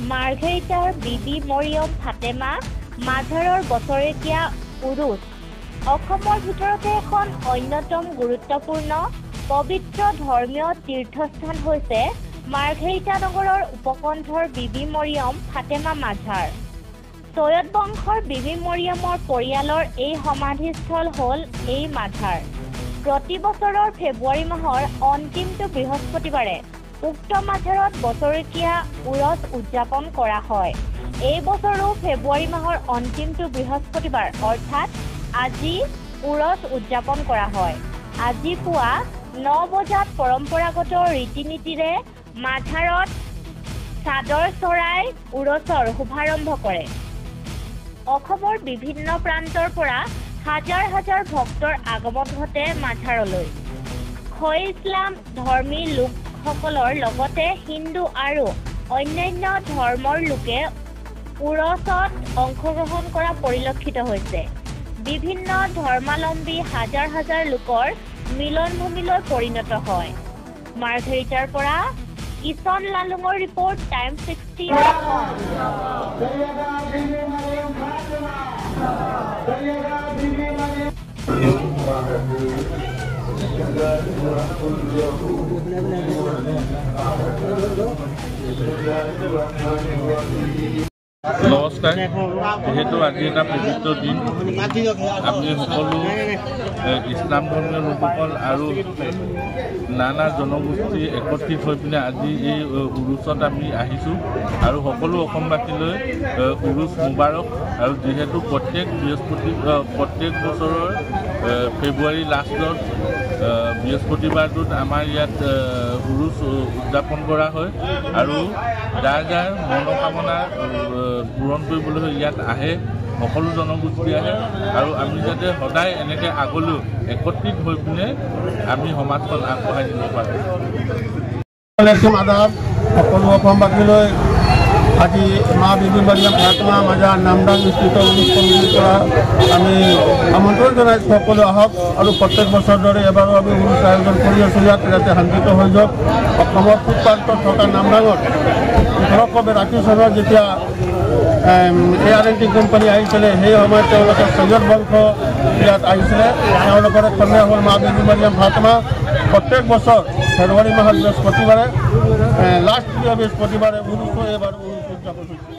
মাৰ্ঘেৰিটাৰ বিবি মৰিয়ম ফাতেমা মাঝাৰৰ বছৰেকীয়া উৰুচ। অসমৰ ভিতৰতে এখন অন্যতম গুৰুত্বপূৰ্ণ পবিত্ৰ ধৰ্মীয় তীৰ্থস্থান হৈছে মাৰ্ঘেৰিটা নগৰৰ উপকণ্ঠৰ বিবি মৰিয়ম ফাতেমা মাঝাৰ। চৈয়দ বংশৰ বিবি মৰিয়মৰ পৰিয়ালৰ এই সমাধিস্থল হ'ল এই মাঝাৰ। প্ৰতি বছৰৰ ফেব্ৰুৱাৰী মাহৰ অন্তিমটো বৃহস্পতিবাৰে উক্ত মাঝাৰত বছৰেকীয়া উৰচ উদযাপন কৰা হয়। এই বছৰো ফেব্ৰুৱাৰী মাহৰ অন্তিমটো বৃহস্পতিবাৰ অৰ্থাৎ আজি উৰচ উদযাপন কৰা হয়। আজি পুৱা 9 বজাত পৰম্পৰাগত ৰীতি নীতিৰে মাঝাৰত চাদৰ চৰাই উৰচৰ শুভাৰম্ভ কৰে। অসমৰ বিভিন্ন প্ৰান্তৰ পৰা হাজাৰ হাজাৰ ভক্তৰ আগমন ঘটে মাঝাৰলৈ। খৈ ইছলাম ধৰ্মী লোকসকলৰ লগতে হিন্দু আৰু অন্যান্য ধৰ্মৰ লোকে উৰচত অংশগ্ৰহণ কৰা পৰিলক্ষিত হৈছে। বিভিন্ন ধৰ্মাৱলম্বী হাজাৰ হাজাৰ লোকৰ মিলনভূমিলৈ পৰিণত হয়। মাৰ্ঘেৰিটাৰ পৰা কিষণ লালুঙৰ ৰিপৰ্ট, টাইম 16 অসম। নমস্কাৰ। যিহেতু আজি এটা পবিত্ৰ দিন, আমি সকলো ইছলাম ধৰ্মীয় লোকসকল আৰু নানা জনগোষ্ঠী একত্ৰিত হৈ পিনে আজি এই উৰুচত আমি আহিছোঁ আৰু সকলো অসমবাসীলৈ উৰুচ মুবাৰক। আৰু যিহেতু প্ৰত্যেক প্ৰত্যেক বছৰৰ ফেব্ৰুৱাৰী লাষ্টত বৃহস্পতিবাৰটোত আমাৰ ইয়াত উৰুচ উদযাপন কৰা হয় আৰু যাৰ যাৰ মনোকামনা পূৰণ কৰিবলৈ ইয়াত আহে, সকলো জনগোষ্ঠী আহে আৰু আমি যাতে সদায় এনেকৈ আগলৈও একত্ৰিত হৈ পিনে আমি সমাজখন আগবঢ়াই নিব পাৰোঁ। আদাব সকলো অসমবাসীলৈ আজি মা বিবি মৰিয়ম ফাতেমা মাজাৰ নামদাং স্থিত উৰুচ কমিটিৰ পৰা আমি আমন্ত্ৰণ জনাইছোঁ, সকলো আহক। আৰু প্ৰত্যেক বছৰৰ দৰে এবাৰো আমি উৰুচ আয়োজন কৰি আছোঁ ইয়াত, যাতে শান্তিত হৈ যাওক। অসমৰ পূব প্ৰান্তত থকা নামদাঙত 1882 চনত যেতিয়া AR&T company আহিছিলে, সেই সময়ত তেওঁলোকে চৈয়দ বংশ ইয়াত আহিছিলে। তেওঁলোকৰ কন্যা হ'ল মা বিবি মৰিয়ম ফাতেমা। প্ৰত্যেক বছৰ ফেব্ৰুৱাৰী মাহত বৃহস্পতিবাৰে, লাষ্ট বৃহস্পতিবাৰে উৰুচ, এইবাৰ উৰুচ উদযাপন হৈছে।